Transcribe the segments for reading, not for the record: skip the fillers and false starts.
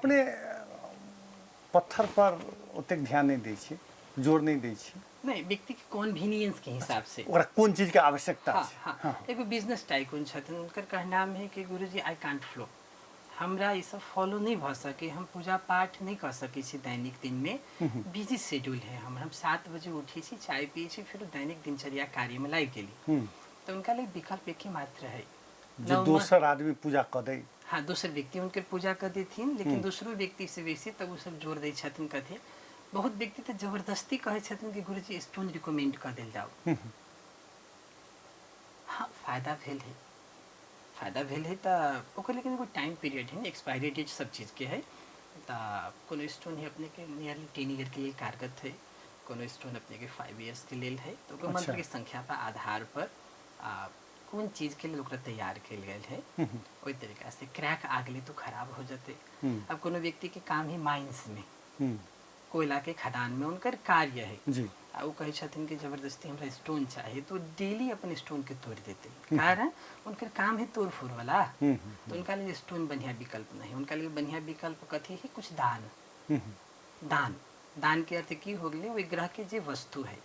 अपने पत्थर पर ओतेक ध्यान नहि दै छियै, जोर नहि दै छियै। नहि, व्यक्ति के कन्वीनियंस के हिसाब से। ओकरा कोन चीज के आवश्यकता हाँ छै। हाँ एगो बिजनेस टाइकून छथिन, हुनकर कहनाम है कि गुरुजी I can't flow, हमरा ई सब फॉलो नहि भऽ सके, हम पूजा पाठ नहि कऽ सकै छी दैनिक दिनमे, बिजी शेड्यूल है हमर, हम 7 बजे उठै छी, चाय पियै छी, फेर दैनिक दिनचर्या कार्यमे लागि गेली। तऽ हुनका लेल विकल्प एके मात्र है जे दोसर आदमी पूजा कऽ दै। हाँ, दोसर व्यक्ति हुनकर पूजा कऽ देथिन, लेकिन दोसरो व्यक्ति से बेसी तऽ ओ सब जोर दै छथिन कथी, बहुत व्यक्ति तऽ जबरदस्ती कहै छथिन कि गुरुजी स्टोन रिकमेंड कऽ देल जाओ। हाँ, फायदा भेल है, फायदा भेल है तऽ ओकर लेकिन एगो टाइम पीरियड है ने, एक्सपायरी डेट सब चीजके है। तऽ कोनो स्टोन है अपनेके नियरली 10 ईयर के लेल कारगत है, कोनो स्टोन अपनेके 5 इयर्स के लेल है। तऽ ओकर मंत्र के संख्या पर आधार पर आ कोन चीज के लेल ओकरा तैयार कयल गेल है ओहि तरीका से। क्रैक आ गेलै तो खराब हो जेतै। अब कोनो व्यक्ति के काम है माइंस में, कोयला के खदान में उनकर कार्य है आ ओ कहै छथिन कि जबरदस्ती हमरा स्टोन चाही, तो डेली अपन स्टोन के तोड़ देते, कारण उनकर काम है तोड़ फोड़ वाला। तो उनका लिए स्टोन बढ़िया विकल्प नहीं, उनका लिए बढ़िया विकल्प कथी है? कुछ दान। दान, दान के अर्थ की हो गेलै? ओहि ग्रह के जे वस्तु है,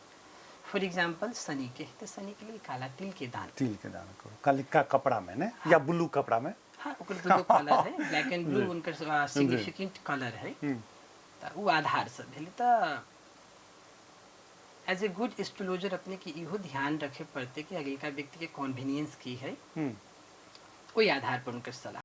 फॉर एग्जाम्पल शनि के है तो शनि के लिए काला तिल के दान। तिल के दान करू कालिका कपड़ा में ने या ब्लू कपड़ा में। हाँ, ओकर दूगो कलर है, ब्लैक एंड ब्लू उनकर सिग्निफिकेंट कलर है। तऽ ओ आधार से भेलै। तऽ एज ए गुड एस्ट्रोलॉजर अपने के इहो ध्यान रखे पड़ते कि अगिलका व्यक्ति के कन्वीनियंस की है, ओहि आधार पर उनकर सलाह।